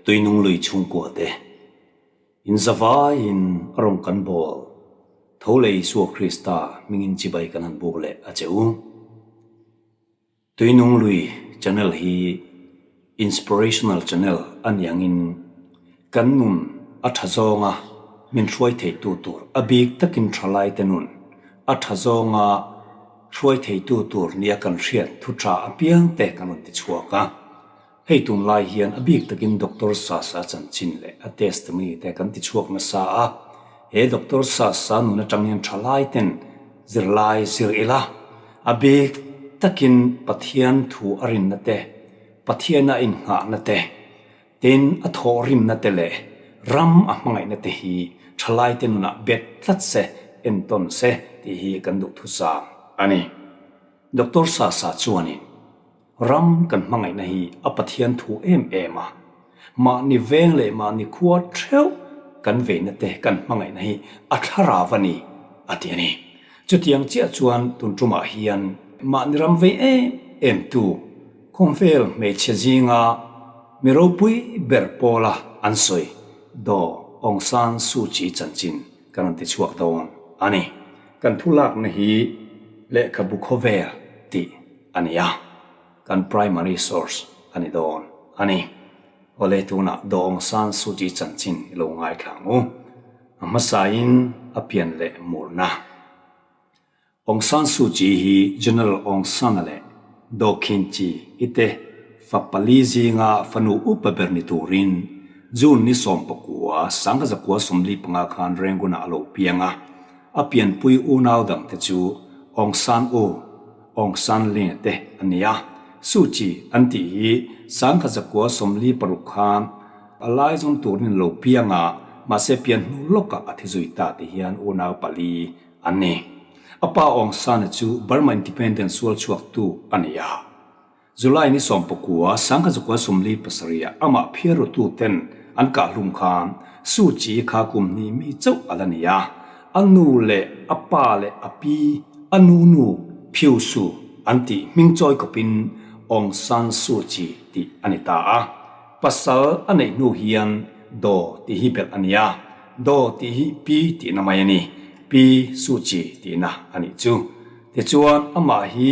Tuinung lui chhungkua te in zavaiin a rawn kan bawl tho leh Isua Krista hmingin chibai kan han buk leh a che u. Tuinung lui channel hi inspirational channel a ni angin kan nun a tha zawnga min hruai theitu tur a bik takin thalaite nun a tha zawnga hruai theitu tur nia kan hriat thu tha apiang te kan rawn ti chhuak a. Hei tunlai hian a bik takin Doctor Sasa chanchin leh a testimony te kan ti chhuak nasa a, he Doctor Sasa nun atang hian thalai ten zirlai zir ila, a bik takin Pathian thu a rinna te, Pathiana a innghahna te, tin a thawhrimna te leh ram a hmangaihna te hi thalai te nunah bet tlat se, entawn se tih hi kan duhthusam a ni. Doctor Sasa chuanin. Ram kan hmangaihna hi a Pathian thu em em a, mahni veng leh mahni khua theuh kan veina te kan hmangaihna hi a thlarau a ni, a ti a ni. Chutiang chiah chuan tun tumah hian mahni ram vei em em tu khawmvel hmeichhe zinga mi ropui ber pawla an sawi Daw Aung San Suu Kyi chanchin kan rawn ti chhuak dawn a ni. Kan thulakna hi lehkhabu khawvel tih a ni a, kan primary source a ni dawn a ni. Awle tunah Daw Aung San Suu Kyi chanchin i lo ngaithla ang u. A hmasain a pian leh murna. Aung San Suu Kyi hi General Aung San-a leh Daw Khin Kyi i te fa pali zinga fanu upa ber ni turin June ni 19, 1945 khan Rangoon-ah a lo piang a. A pianpui unau dangte chu Aung San U, Aung San Lin te a ni a. Suu Kyi an tih hi 1946 khan a laizawn turin lo piang a, mahse pian hnu lawkah a thi zui ta ti hian unau pali an ni. A pa Aung San-a chu Burma Independence sual chhuaktu a ni a. July ni 19, 1947 amah phiarrutu ten an kah hlum khan Suu Kyi kha kum hnih mi chauh a la ni a, a nu leh a pa leh a pi, a nu nu Phyu Su an tih hming chawi khawpin Aung San Suu Kyi tih a ni ta a. Pasal a neih hnu hian Daw tih hi belh a ni a, Daw tih hi pi tihna mai a ni, Pi Suu Kyi tihna a nih chu. Tichuan, amah hi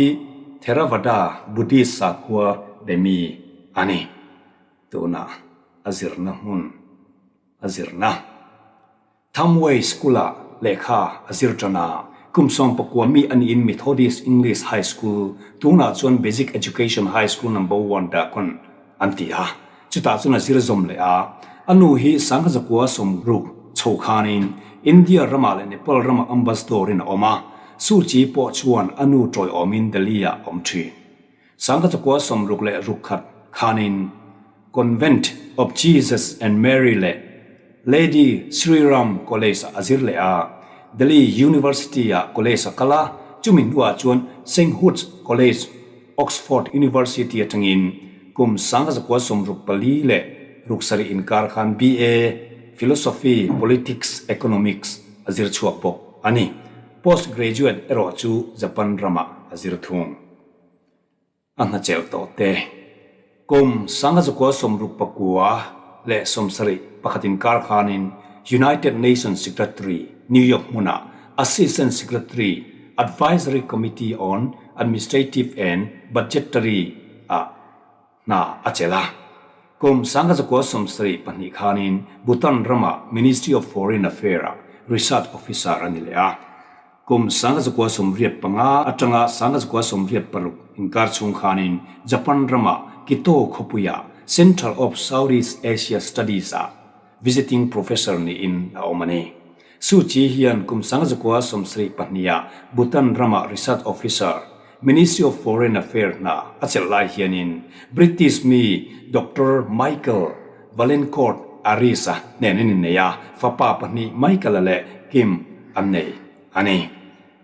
Theravada Buddhist sakhua be mi a ni. Tunah a zirna hmun a zirna. Thamway School-ah lehkha a zir tan a, kum 19 mi a niin Methodist English High School, tunah chuan Basic Education High School Number One Dagon an ti a, chutah chuan a zir zawm leh a. A nu hi 1960 chho khanin India ramah leh Nepal ramah ambassador-in a awm a, Suu Kyi pawh chuan a nu tawiawmin Delhi-ah a awm thin. 1966 khanin Convent of Jesus and Mary leh Lady Shri Ram College-ah a zir leh a, Delhi University-ah college a kal a, chumi hnuah chuan Saint Hugh's College, Oxford University atangin kum 1964 leh ruksarih inkar khan BA, Philosophy, Politics, Economics, a zir chhuak bawk a ni. Post graduate erawh chu Japan ramah a zir thung. A hnachelh tawh te. Kum 1961 inkar khanin United Nations Secretary, New York hmunah Assistant Secretary, Advisory Committee on Administrative and Budgetary ah hna a chelh a. Kum 1972 khanin Bhutan ramah Ministry of Foreign Affairs ah Research Officer a ni leh a. Kum 1985 atanga 1986 inkar chhung khanin Japan ramah Kito khawpuiah Centre of Southeast Asia Studies ah Visiting Professor niin a awm a ni. Suu Kyi hian kum 1972 ah Bhutan ramah Research Officer, Ministry of Foreign Affairs hna a chelh lai hianin British mi Doctor Michael Valencourt Aris-a hnen an innei a, fapa pahnih Michael-a leh Kim an nei a ni.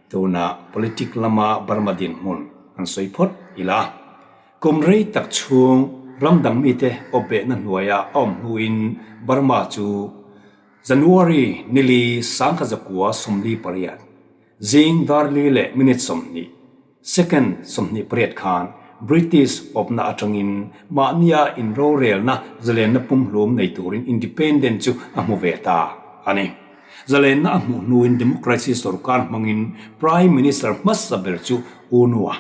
Tunah politic lama Burma dinhmun an sawi phawt ila. Kum rei tak chhung ram dang mite awpbehna hnuaia a awm hnuin Burma chu January nili 1948 zing dar li leh minute 20, second 28 khan British awpna atangin mahnia inrorelna zalenna pumhlum nei turin independent chu a hmu ve ta a ni. Zalenna a hmuh hnuin democracy sorkar hmangin Prime Minister hmasa ber chu U Nua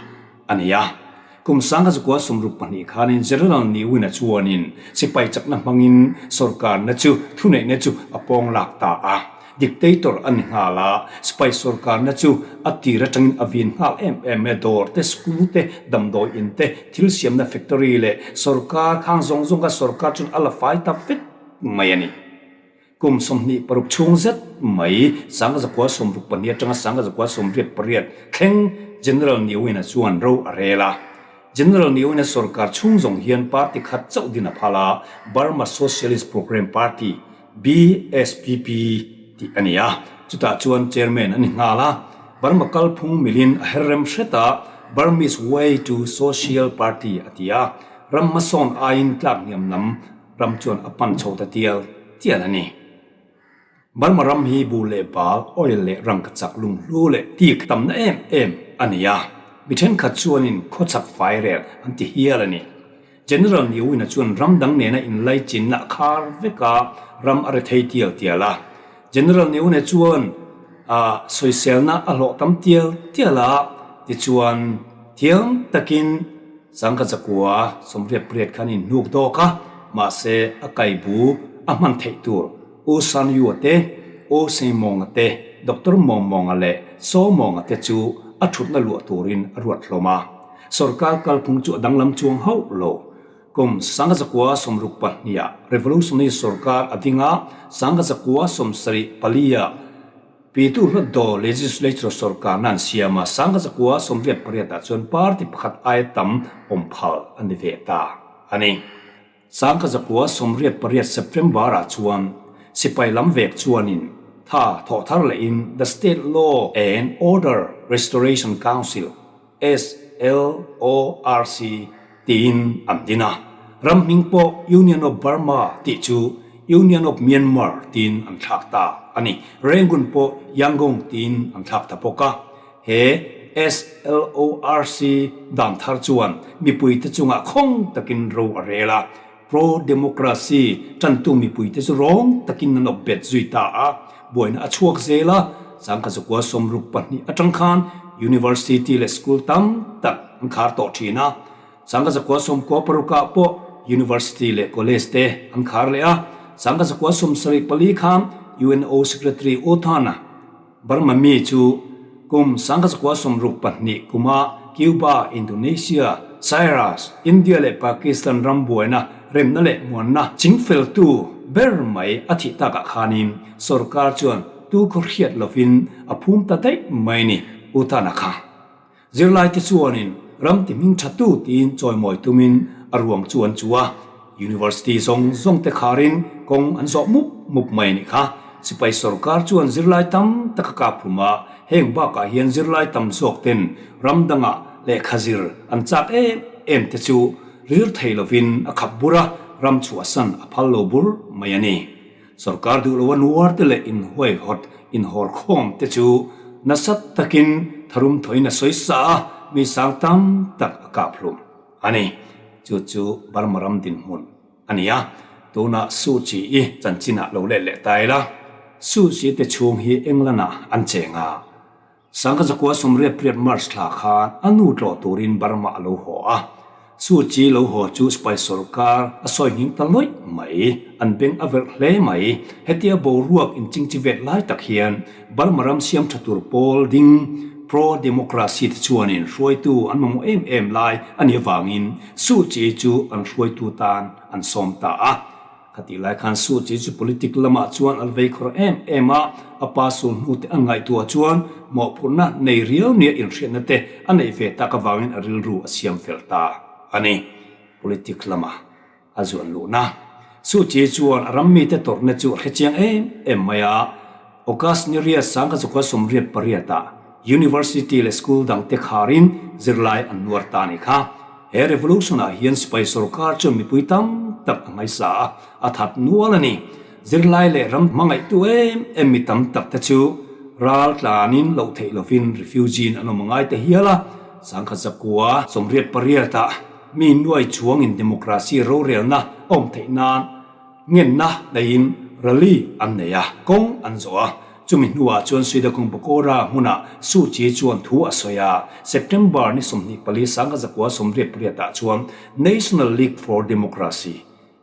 a ni a. Kum 1962 khanin General Ne Win-a chuanin sipai chakna hmangin sorkarna chu thuneihna chu a pawng lak ta a. Dictator a ni nghal a, sipai sorkarna chu a tir atangin a vin nghal em em e. Dawr te, school te, damdawi in te, thil siamna factory leh sorkar khang zawng zawng kha sorkar chuan a la fai ta vek mai a ni. Kum 26 chhung zet mai 1962 atanga 1988 thleng General Ne Win-a chuan ro a rel a. General Ne Win-a sorkar chhung zawng hian party khat chauh din a phal a, Burma Socialist Program Party, BSPP, tih a ni a. Chutah chuan chairman a ni nghal a. Burma kalphung milin a her rem hret a, Burmese Way to Social Party a ti a. Ram hmasawn aiin tlak hniam lam Ram chuan a pan chho ta tial tial a ni. Burma ram hi buh leh bal, oil leh rangkachak lunghlu leh tik tamna em em a ni a, mi thenkhat chuanin khawchhak fai rel an ti hial a ni. General Ne Win-a chuan ram dang nena inlaichinna a khar vek a, ram a rethei tial tial a. General Ne Win-a chuan a sawiselna a hlawh tam tial tial a, tichuan thiam takin, 1988 khan in hnuk dawk a, mahse a kai bu a hman theih tur U San Yu-a te, U Sei Mawnga te, Doctor Mawng Mawnga leh Saw Mawnga te chu a thutna luah turin a ruat hlawm a. Sorkar kalphung chu a danglam chuang hauh lo. Kum 1962-ah Revolutionary sorkar a ding a, 1974-ah Pitu Hlawtdaw Legislature sorkarna an siam a, 1998 ah chuan party pakhat aia tam awm phal a ni ve ta a ni. 1988 September ah chuan sipai lam vek chuanin tha thawh thar lehin The State Law and Order Restoration Council, SLORC, tiin an din a. Ram hming pawh Union of Burma tih chu Union of Myanmar tiin an thlak ta a ni. Rangoon pawh Yangon tiin an thlak ta bawk a. He SLORC dan thar chuan mipuite chungah khawng takin ro a rel a. Pro-democracy tantu mipuite chu rawng takin an awp bet zui ta a, buaina a chhuak zel a, 1962 atang khan University leh school tam tak an khar tawh thin a, 1996 ah pawh University leh College te an khar leh a, 1974 khan UNO Secretary U Thana Burma mi chu kum 1962 kuma Cuba, Indonesia, Cyrus, India leh Pakistan ram buaina remna leh muanna chingfeltu ber mai a thih takah khanin sorkar chuan tu khaw hriat lovin a phum ta daih mai ni U Tana kha. Zirlaite chuanin ram ti hming tha tu tiin chawimawi tumin a ruang chu an chu a, University zawng zawng te kharin kawng an zawh mup mup mai a nih kha. Sipai sorkar chuan zirlai tam tak a kap hlum a, heng bakah hian zirlai tam zawk ten ram dangah lehkha zir an chak em em te chu ril thei lovin a khap bur a, ram chhuahsan a phal lo bur mai a ni. Sorkar duh loa nuar te leh inhuaihawt inhawrkhawm te chu nasa takin tharum thawhin a sawi sa a, mi sang tam tak a kap hlum a ni. Chu chu Burma ram dinhmun a ni a, tunah Suu Kyi-i chanchinah lo let leh ta ila, Suu Kyi te chhung hi England-ah an cheng a, 1988 March thla khan a nu tlawh turin Burma a lo haw a. Suu Kyi lo haw chu sipai sorkar a sawi nghing ta lawih mai. An beng a verh hle mai. Hetia boruak inchingchi vet lai tak hian Burma ram siam tha tur pawl ding pro-democracy te chuanin hruaitu an mamawh em em lai a nih avangin Suu Kyi chu an hruaitu tan an sawm ta a. Khatih lai khan Suu Kyi chu politic lamah chuan a la vei khawr em em a, a pa sul hnu te a ngaihtuah chuan mawhphurhna nei riau nia inhriatna te a neih ve tak avangin a rilru a siam fel ta a ni. Politic lama a zuan luhna Suu Kyi chuan a ram mite tawrhna chu a hrechiang em em mai a, August ni riat 1988 ah University leh school dangte kharin zirlai an nuar ta a nih kha. He revolution ah hian sipai sorkar chuan mipui tam tak a ngaisa a, a that nual a ni. Zirlai leh ram hmangaihtu em em mi tam tak te chu ral tlanin loh theih lovin refugee in an awm a ngai ta hial a. 1998 ah mi nuai chuangin democracy rorelna awm theih nan ngenna neiin rally an nei a, kawng an zawh a. Chumi hnuah chuan Suidakung Pakora hmunah Suu Kyi chuan thu a sawi a, September ni 24 1998 ah chuan National League for Democracy,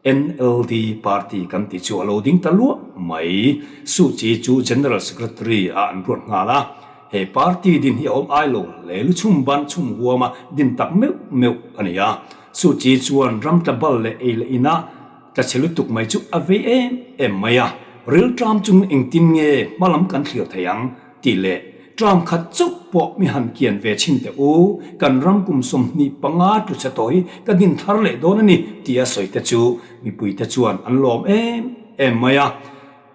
NLD, party kan tih chu a lo ding ta luah mai. Suu Kyi chu General Secretary ah an ruat nghal a, he party din hi a awm ai lo hle, lu chhum ban chhum huama din tak meuh meuh a ni a. Suu Kyi chuan ram tla bal leh ei leh inah Tla chhe lutuk mai chu a vei em em mai a, rilṭam chung engtin nge hmalam kan thlir thei ang tih leh ṭam khat chauh pawh mi han kian ve chhin teh u, kan ram kum 25 tlu chhe tawh hi ka din thar leh dawn a ni tih a sawi te chu mipuite chuan an lawm em em mai a.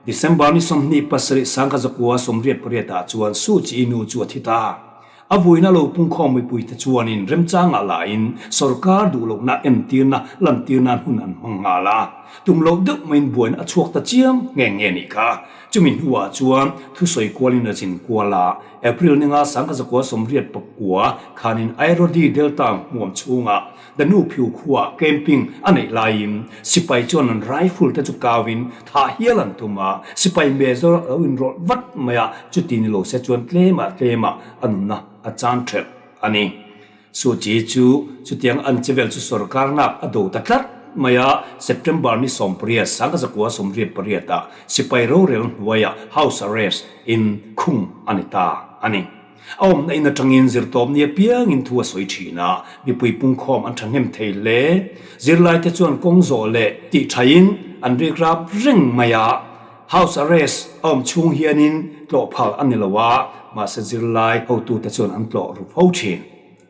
December ni 27 1998 ah chuan Suu Kyi nu chu a thi ta. A vuina lo pungkhawm mipuite chuanin remchangah lahin sorkar duh lohna entirna lantir nan hun an hmang nghal a. Tum loh deuh maiin buaina a chhuak ta chiam nge nge nih kha. Chumi hnuah chuan thusawi kualin a zin kual a. April ninga 1989 khanin Airodi Delta hmuam chhungah Danu phiu khuaa camping a neih laiin sipai chuan an rifle te chu kauin thah hial an tum a, sipai major a lo inrawlh vat mai a, chuti ni lo se chuan tlemah tlemah a nunna a chan thelh a ni. Suu Kyi chu chutiang an che vel chu sorkar nak a do ta tlat mai a, September ni 18, 1988 ah sipai rorel hnuaiah house arrest in khung a ni ta a ni. A awmna in atangin zirtawpni apiangin thu a sawi thin a, mipui pungkhawm an thahnem thei hle. Zirlaite chuan kawng zawh leh tih thain an rikrap reng mai a. House arrest a awm chhung hianin tlawh phal a ni lo a, mahse zirlai hotute chuan an tlawh ru fo thin.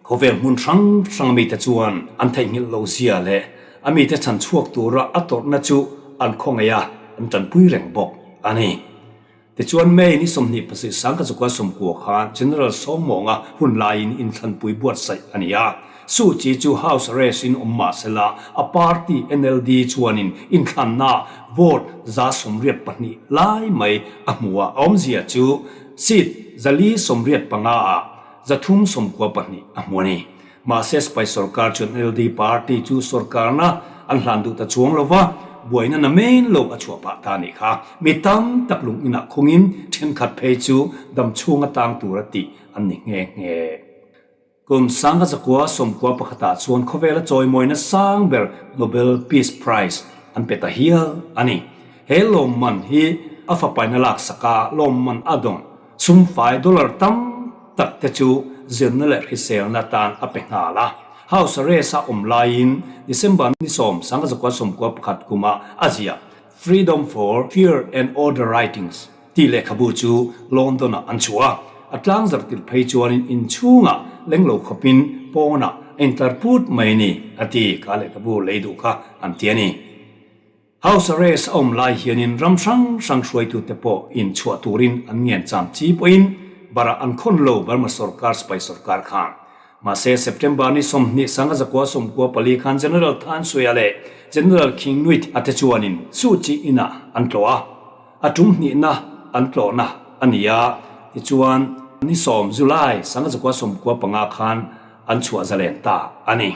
Khawvel hmun hrang hrang mite chuan an theihnghilh lo zia leh a mite chhan chhuak tura a tawrhna chu an khawngaih a, an tanpui reng bawk a ni. Tichuan May ni 27 1990 khan General Sawngmawnga hun laiin inthlanpui buatsaih a ni a. Suu Kyi chu house arrest in awm mah sela a party NLD chuanin inthlanna vote 82 lai mai a hmu a, a awmzia chu seat 485 ah 392 a hmu a ni. Mahse Sipai sorkar chuan NLD party chu sorkarna an hlan duh ta chuang lo va, buaina na main lo a chhuah pah ta nih kha. Mi tam tak lung inah khungin thenkhat phei chu dam chhunga tang tura tih an ni nghe nghe. Kum 1991 ah chuan khawvela chawimawina sang ber Nobel Peace Prize an pe ta hial a ni. He lawmman hi a fapaina laksak a lawmman a dawng. Sumfai dollar tam tak te chu zirna leh hriselna tan a pe nghal a. House arrest a awm laiin December ni 10, 1991 kuma a ziah Freedom for Fear and Other Writings tih lehkhabu chu London-ah an chhuah a. A tlangzar tirh phei chuanin inchhungah leng lo khawpin pawnah a intlar put mai a ni a ti. Kha lehkhabu lei duh kha an ti a ni. House arrest a awm lai hianin ram hrang hrang hruaitute pawh in chhuah turin an ngen cham chi pawhin barah an khawn lo Burma sorkar sipai sorkar khan. Mahse September ni 20 1994 khan General Than Sui-a leh General King Nwit a te chuanin Suu Kyi inah an tlawh a, a tum hnihna an tlawhna a ni a, tichuan ni 10 July 1995 khan an chhuah zalen ta a ni.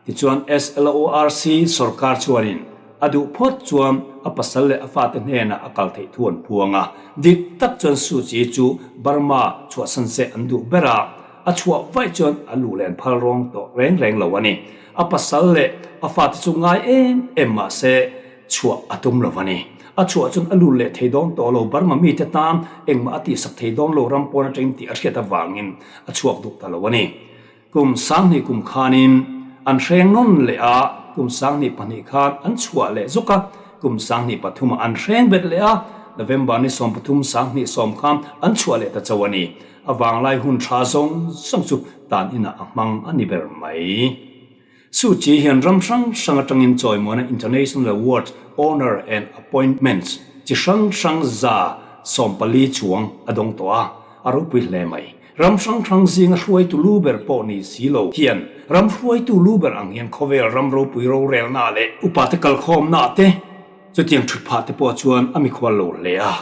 Tichuan SLORC sorkar chuanin a duh phawt chuan a pasal leh a fate hnenah a kal theih thu an puang a. Dik tak chuan Suu Kyi chu Burma chhuahsan se an duh ber a, a chhuah vaih chuan a luh len phal rawng tawh reng reng lo a ni. A pasal leh a fate chu ngai em em mah se chhuah a tum lo a ni. A chhuah chuan a lut leh thei dawn tawh lo, Burma mite tan engmah a tihsak thei dawn lo ram pawn atangin tih a hriat avangin a chhuak duh ta lo a ni. Kum 2000 kum khanin an hreng nawn leh a, kum 2002 khan an chhuah leh zuk a, kum 2003 ah an hreng bet leh a, November ni 13 2010 khan an chhuah leh ta chauh a ni. A vanglai hun tha zawng zawng chu tan inah a hmang a ni ber mai. Suu Kyi hian ram hrang hrang atangin chawimuana International Awards, Honour and Appointments chi hrang hrang 140 chuang a dawng tawh a, a ropui hle mai. Ram hrang hrang zinga hruaitu lu ber pawh ni si lo hian ram hruaitu lu ber ang hian khawvel ram ropui rorelna leh upate kalkhawmna te chutiang thut phah te pawh chuan a mikhual lo hle a.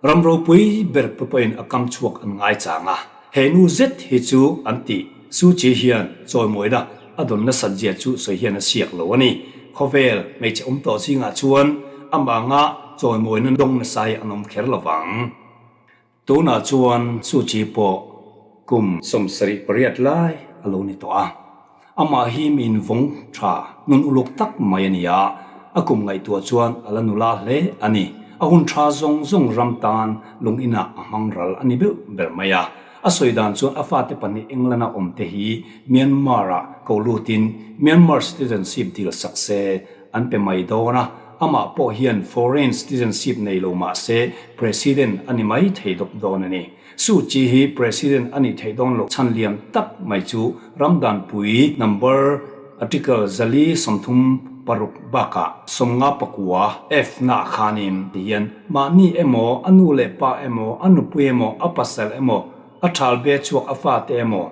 Ram ropui ber pawhin a kam chhuak an ngai chang a, he nu zet hi chu an ti. Suu Kyi hian chawimawina a dawn nasat zia chu sawi hian a siak lo a ni. Khawvel hmeichhe awm tawh zingah chuan amah anga chawimawina dawng nasa hi an awm kher lo vang. Tunah chuan Suu Kyi pawh kum 78 lai a lo ni tawh a. Amah hi mi invawng tha nun uluk tak mai a ni a, a kum ngaihtuah chuan a la nula hle a ni. A hun tha zawng zawng ram tan lung inah a hmang ral a ni beuh ber mai a. A sawi dan chuan a fate pahnih England-a awm te hi Myanmar-ah ko lutin Myanmar citizenship dil sak se an pe mai dawn a, amah pawh hian foreign citizenship nei lo mah se President a ni mai thei dawp dawn a ni. Suu Kyi hi President a nih theih dawn loh chhan lian tak mai chu Ramdanpui number Article 436 bakah 59 F na khanin ti hian mahni emaw, a nu leh pa emaw, a nupui emaw, a pasal emaw, a thalbe chhuak a fate emaw,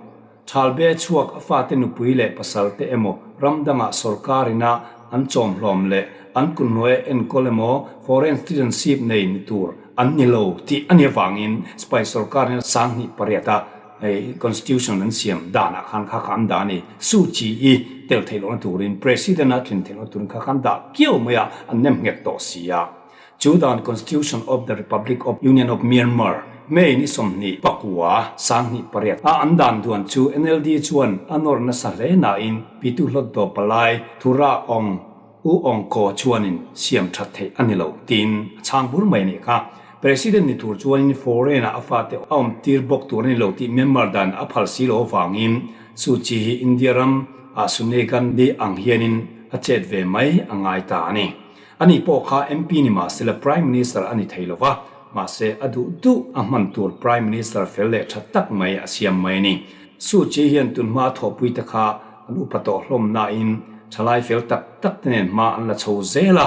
thalbe chhuak a fate nupui leh pasal te emaw ram dangah sorkar ina an chawmhlawm leh an kunhnuai enkawl emaw foreign citizenship nei ni tur an ni lo tih a nih avangin sipai sorkar hian 2008 a constitution an siam danah khan kha kha an dah a ni. Suu Kyi-i tel theih lohna turin President a tlin theih lohna turin kha kha an dah kiau mai a, an nem nghet tawh si a. Chu dan Constitution of the Republic of Union of Myanmar, May ni 29, 2008 a an dan duan chu NLD chuan a nawr nasa hle nain Pitu Hlawtdaw Palai Thura Aung U Aung Ko chuanin siam that theih a ni lo tiin a chhang bur mai a nih kha. President ni tur chuanin foreign ah a fate a awm tir bawk tur a ni lo tih Myanmar dan a phal si lo avangin Suu Kyi hi India ram ah Sonia Gandhi ang hianin a chet ve mai a ngai ta a ni. Ani pawh kha MP ni mahsela Prime Minister a ni thei lo va, mahse a duh duh a hman tur Prime Minister fel leh tha tak mai a siam mai a ni. Suu Kyi hian tunhma a thawhpuite kha an upa tawh hlawm nain thalai fel tak tak te nen hma an la chho zel a,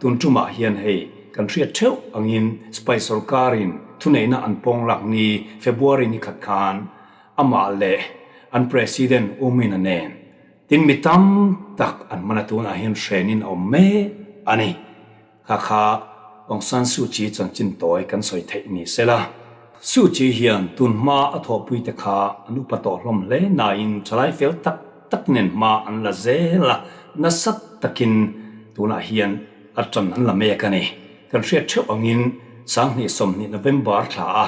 tun tumah hian hei kan hriat theuh angin Sipai sorkarin thuneihna an pawng lak ni February ni khat khan amah leh an President U Myint-a nen Tin mi tam tak an hman a tunah hian hrenin a awm mek a ni. Kha kha Aung San Suu Kyi chanchin tawi kan sawi theih ni se la. Suu Kyi hian tun hma a thawhpui te kha an upa tawh hlawm hle nain thalai fel tak tak nen hma an la zel a, nasa takin tunah hian a tan an la mek a ni. Kan hriat theuh angin 2020 November thla a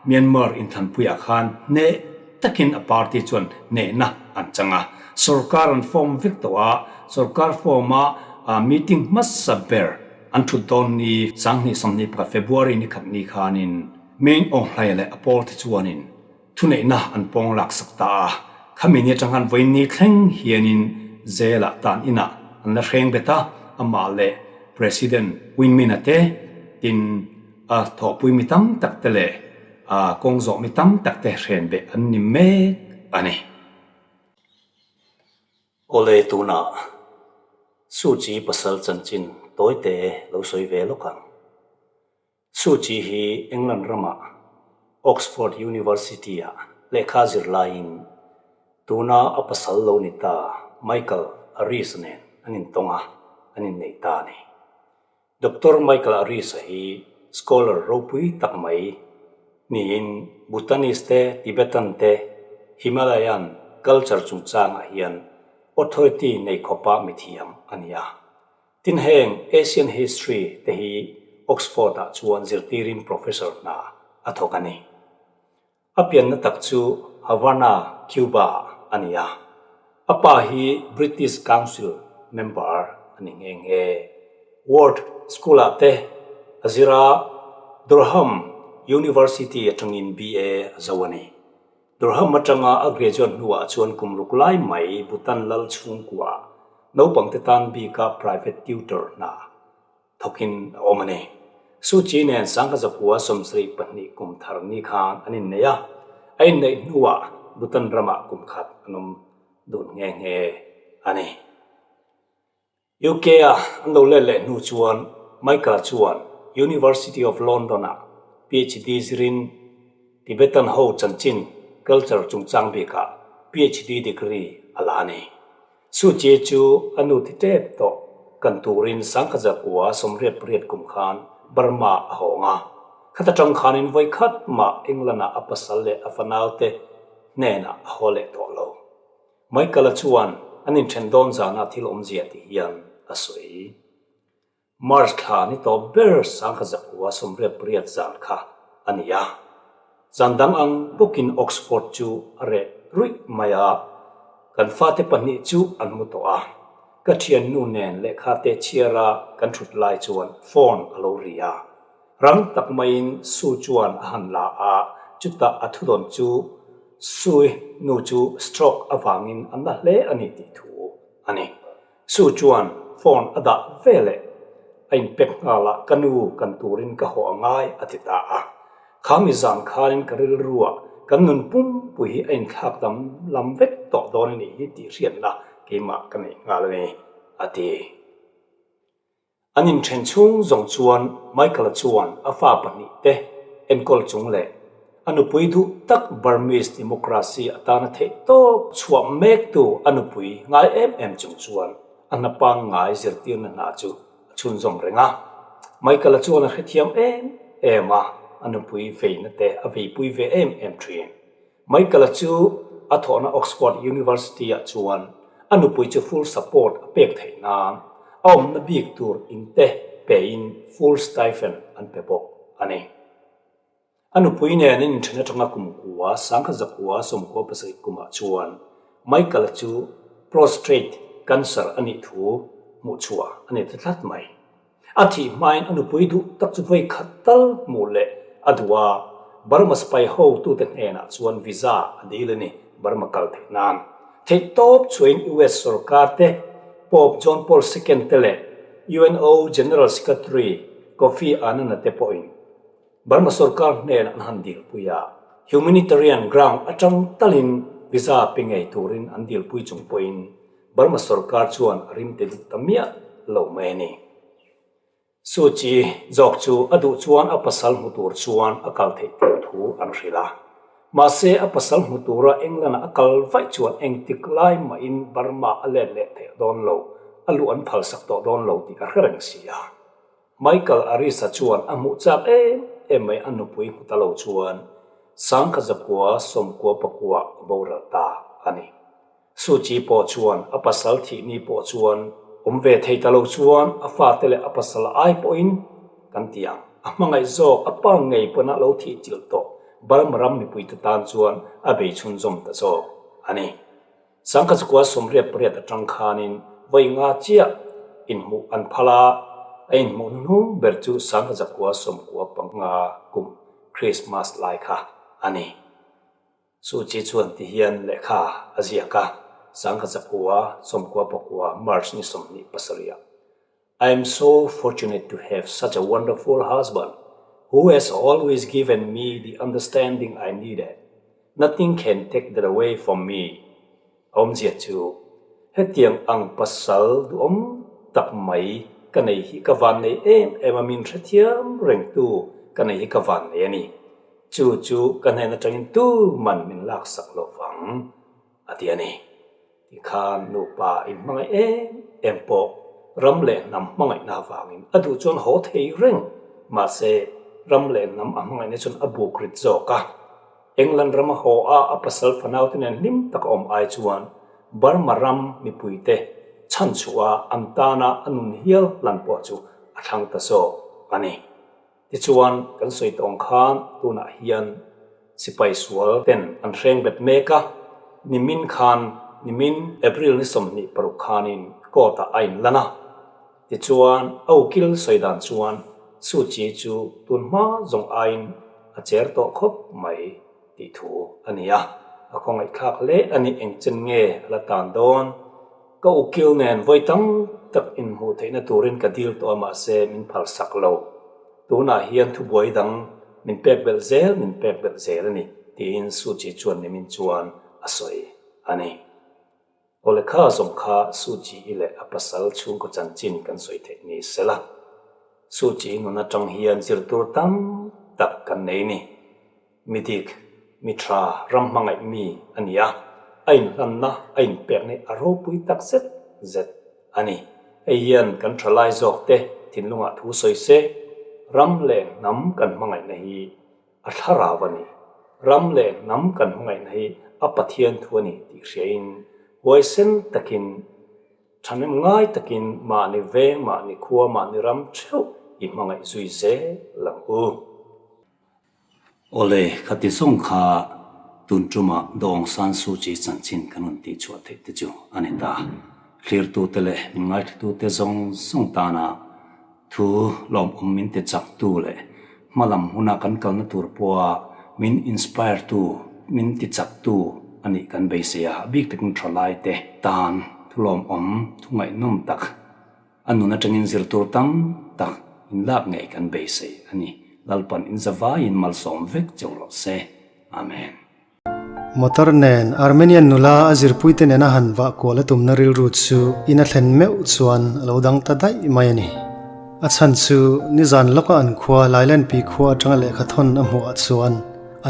Myanmar inthanpuiah khan hneh takin a party chuan hnehna an chang a, sorkar an form vek tawh a, sorkar form a meeting hmasa ber an thut dawn ni 2021 February ni khat ni khanin Min Aung Hlaing leh a pawl te chuanin thuneihna an pawng laksak ta a, khami ni atang khan vawiin ni thleng hianin jail ah tan inah an la hreng bet a, amah leh President Win Myint-a te tin a thawhpui mi tam tak te leh A kawng zawh mi tam tak te hren beh an ni mek a ni. Awle tunah Suu Kyi pasal chanchin tawite lo sawi ve lawk ang. Suu Kyi hi England ramah Oxford University-ah lehkha zir laiin tuna a pasal lo ni ta Michael Aris nen an intawng a, an innei ta a ni. Doctor Michael Arisa hi scholar ropui tak mai niin Bhutanese te, Tibetan te, Himalayan culture chungchangah hian authority nei khawpa mithiam a ni a. Tin heng Asian history te hi Oxford-ah chuan zirtirin professor hna a thawk a ni. A pianna tak chu Havana, Cuba a ni a. A pa hi British Council member a ni nghe nghe. World School-ah te a zir a, Durham University atangin BA a zo a ni. Durham atanga a graduate hnuah chuan kum ruk lai mai Bhutan lal chhungkua naupangte tan bika private tutor hna thawkin a awm a ni. Suu Kyi nen 1972 kum thar ni khan an inneih a, a inneih hnuah Bhutan ramah kum khat an awm dun nghe nghe a ni. UK-a an lo let leh hnu chuan Michael chuan University of London-ah PhD zirin Tibetan ho chanchin culture chungchang bikah PhD degree a la a ni. Suu Kyi chu a nu ti tep tawh kan turin 1988 kum khan Burma a hawng a. Khata tang khanin vawi khat mah England-ah a pasal leh a fanaute hnenah a haw leh tawh lo. Michael-a chuan an inthen dawn zana thil awmzia ti hian a sawi. March thla ni tawp ber sangkhat zakua 88 zan kha a ni a. Zan dang ang bawkin Oxford chu a reh ruih mai a, kan fate pahnih chu an mu tawh a. Ka thiannu nen lehkha te chhiara kan thut lai chuan phone a lo ri a. Rang tak maiin Sue chuan a han la a, chutah a thudawn chu Sue nu chu stroke avangin a na hle a ni tih thu a ni. Sue chuan phone a dah veleh a inpek nghal a, Ka nu kan turin ka haw a ngai a ti ta a. Kha mi zan khanin ka rilruah kan nun pumpui hi a inthlak dam lam vek tawh dawn a nih hi tih hriatna keimah ka nei nghal a ni, a ti. An inthen chhung zawng chuan Michael-a chuan a fa pahnihte enkawl chung leh a nupui duh tak Burmese democracy atana theih tawp chhuah mektu a nupui ngai em em chung chuan a hna pangngai zirtirna hna chu a chhunzawm reng a. Michael-a chuan a hrethiam em em a, a nupui veina te a veipui ve em em thin. Michael-a chu a thawhna Oxford University-ah chuan a nupui chu full support a pek theih nan a awmna bik tur in te pein full stipend an pe bawk a ni. A nupui nen an inthen atanga kum kua sangkhat zakua 97 kumah chuan Michael-a chu prostrate cancer a nih thu hmuhchhuah a ni ta tlat mai. A thih hmain a nupui duh tak chu vawi khat tal hmuh leh a duh a, Burma sipai hotute hnenah chuan visa a dil a ni, Burma kal theih nan. Theih tawp chhuahin US sorkar te, Pope John Paul Second te leh UNO General Secretary Kofi Annan-a te pawhin Burma sorkar hnenah an han dilpui a, humanitarian ground atang talin visa pe ngei turin an dilpui chung pawhin Burma sorkar chuan a rimte duh ta miah lo mai a ni. Suu Kyi zawk chu a duh chuan a pasal hmu tur chuan a kal theih tur thu an hrilh a. Mahse a pasal hmu tura England-a a kal vaih chuan engtik lai mahin Burma a let leh theih dawn lo, a luh an phalsak tawh dawn lo tih a hre reng si a. Michael Arisa chuan a hmuh chak em em mai a nupui hmu ta lo chuan sangkhat zakua 99 a boral ta a ni. Suu Kyi pawh chuan a pasal thih ni pawh chuan awm ve thei ta lo chuan a fate leh a pasal ai pawhin kan ti ang. A hmangaih zawk a pa ngei pawn a lo thih chilh tawh Burma ram mipuite tan chuan a bei chhunzawm ta zawk a ni. Sangkhat zakua 88 atang khanin vawi nga chiah inhmuh an phal a, a inhmuh hnuhnung ber chu sangkhat zakua 95 kum Krismas lai kha a ni. Suu Kyi chuan ti hian lehkha a ziak a, sangkhat zakua 99 March ni 27 ah, I am so fortunate to have such a wonderful husband who has always given me the understanding I needed. Nothing can take that away from me. A awmzia chu, hetiang ang pasal duhawm tak mai ka nei hi ka van nei em em a, min hrethiam rengtu ka nei hi ka van nei a ni. Chu chu ka hnen atangin tuman min laksak lo vang, a ti a ni. Tikhan nupa inhmangaih em em pawh ram leh hnam hmangaihna avangin a duh chuan haw thei reng, mahse ram leh hnam a hmangaihna chuan a buk rit zawk a. England rama haw a a pasal fanaute nen hlim taka awm ai chuan Burma ram mipuite chhanchhuah a an tana a nun hial hlan pawh chu a thlang ta zawk a ni. Tichuan, kan sawi tawng khan tunah hian sipai sual ten an hreng bet mek a, nimin khan nimin April ni 26 khanin court ah a inlan a. Tichuan, a ukil sawi dan chuan Suu Kyi chu tun hma zawng aiin a cher tawh khawp mai tih thu a ni a, a khawngaihthlak hle a ni engchen nge a la tan dawn. Ka ukil nen vawi tam tak inhmuh theihna turin ka dil tawh a mahse min phalsak lo. Tunah hian thubuai dang min pek belh zel min pek belh zel a ni tiin Suu Kyi chuan nimin chuan a sawi a ni. Aw lehkha zawng kha Suu Kyi leh a pasal chhungkaw chanchin kan sawi theih ni sela. Suu Kyi nun atang hian zir tur tam tak kan nei ni. Mi dik, mi tha, ram hmangaih mi a ni a, a inhlanna, a inpekna hi a ropui tak zet zet a ni. Hei hian kan thalai zawk te thinlungah thu sawi se, ram leh hnam kan hmangaihna hi a thlarau a ni. Ram leh hnam kan hmangaihna hi a Pathian thu a ni tih hriain huaisen takin, thahnem ngai takin mahni veng, mahni khua, mahni ram theuh i hmangaih zui zel ang u. Awle, khati zawng kha tun tumah Daw Aung San Suu Kyi chanchin kan rawn tihchhuah theih te chu a ni ta. Thlirtute leh min ngaithlatute zawng zawng tana thu lawmawm min ti chaktu leh hma lam huna kan kalna tur pawha min inspire tu, min ti chaktu a nih kan beisei a, a bik takin thalaite tan thu lawmawm, thu ngaihnawm tak A nun atangin zir tur tam tak in lak ngei kan beisei a ni. Lalpan in zavaiin malsawm vek cheu rawh se. Amen. Motor nen Armenian nula a zirpuite nena han vah kual a tumna rilru chu in a thlen meuh chuan a lo dang ta daih mai a ni. A chhan chu nizan lawka an khua Lailenpi khua atanga lehkha thawn a hmuhah chuan.